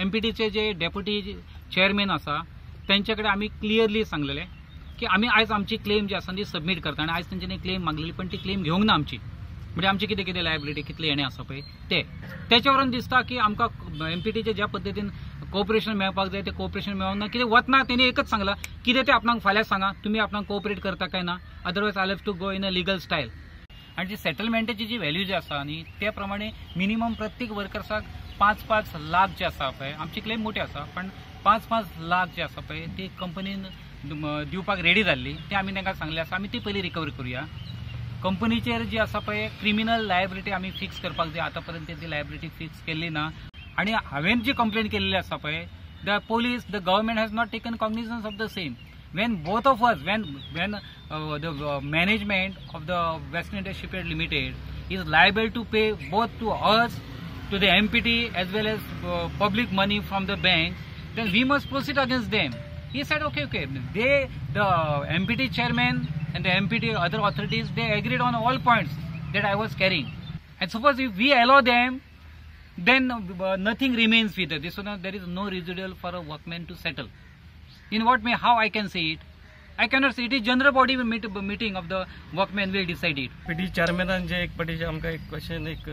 एमपीटीचे जे deputy chairman आसा तेंचे कडेन आमी क्लियरली सांगलेलें की आमी आयज आमची क्लेम जी आसा ती सबमीट करता आनी आयज तेंच्यांनी क्लेम मागलेली पण ती क्लेम घेवंक ना आमची. म्हणजे आमचे कितें कितें लायबिलिटी कितले येणें आसा पळय ते तेच्या वरून दिसता की आमकां एमपीटीचे ज्या पद्दतीन कोऑपरेशन मेळपाक जाय तें कोऑपरेशन मेळोंक ना. कितें वतना तेणी एकच सांगलां कितें तें आपणाक फाल्यां सांगा, तुमी आपणाक कोऑपरेट करता काय ना, otherwise I have to go in a legal style. आनी जी सेटलमेंटाची जी व्हॅल्यू जी आसा न्ही ते प्रमाणे मिनिमम प्रत्येक वर्कर्साक 5-5 लाख जे आसा पळय, आमची क्लेम मोठी आसा पण 5-5 लाख जे आसा पळय ती कंपनीन दिवपाक रेडी जाल्ली, ते आमी तांकां सांगलें आसा आमी ती पयली रिकवर करुया. कंपनीचेर जी आसा पळय क्रिमिनल लायबिलिटी आमी फिक्स करपाक जाय, आतां पर्यंत ती लायबिलिटी फिक्स केल्ली ना. आनी हांवें जी कंप्लेन केल्ली आसा पळय the police the government has not taken cognizance of the same. When both of us, when the management of the Western India Shipyard Limited is liable to pay both to us, to the MPT as well as public money from the bank, then we must proceed against them. He said, okay, okay. They, the MPT chairman and the MPT other authorities, they agreed on all points that I was carrying. And suppose if we allow them, then nothing remains with us. So now there is no residual for a workman to settle. In what way, how I can say it? I cannot say it. Is general body meeting of the workmen will decide it. PT चेअरमॅनान जे एक पाटी आमकां एक question एक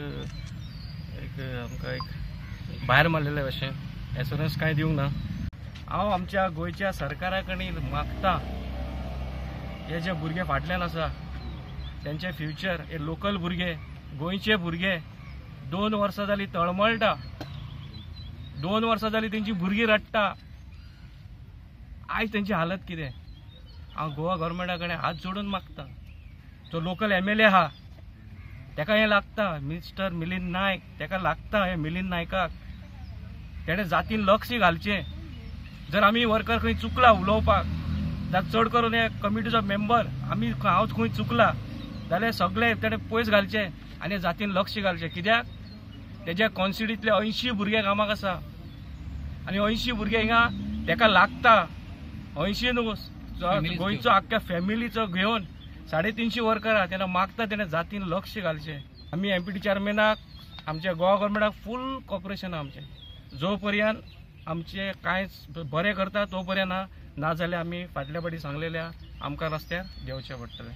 एक आमकां एक भायर मारलेलें अशें एश्योरन्स कांय दिवंक ना. हांव आमच्या गोंयच्या सरकारा कडेन मागता हे जे भुरगे फाटल्यान आसा तेंचे फ्युचर, हे लोकल भुरगे, गोंयचे भुरगे 2 वर्सां जालीं तळमळटा, 2 वर्सां जालीं तेंची भुरगीं रडटा. आयज तेंची हालत कितें? हांव गोवा गव्हर्मेंटा कडेन हात जोडून मागता, जो लोकल MLA आहा तेका हें लागता, मिस्टर मिलिंद नायक तेका लागता, हें मिलिंद नायकाक तेणें जातीन लक्ष घालचें. जर आमी वर्कर खंय चुकला उलोवपाक, जाल्यार चड करून हे कमिटीचो मेंबर आमी हांव खंय चुकला जाल्यार सगळे तेणें पयस घालचें आनी जातीन लक्ष घालचें. कित्याक तेज्या कॉन्स्टिट्युएंसींतले 80 भुरगे कामाक आसा आनी 80 भुरगे हिंगा तेका लागता. 80 न्हू, गोंयचो आख्ख्या फॅमिलीचो घेवन 350 वर्कर आहा, तेन्ना मागता तेणें जातीन लक्ष घालचें. आमी MPT चेअरमॅनाक, आमच्या गोवा गव्हर्मेंटाक फूल कॉपरेशन आहा आमचें. जो पर्यंत आमचें कांयच बरें करता तो पर्यंत ना, नाजाल्यार आमी फाटल्या फाटी सांगलेल्या आमकां रस्त्यार देंवचें पडटलें.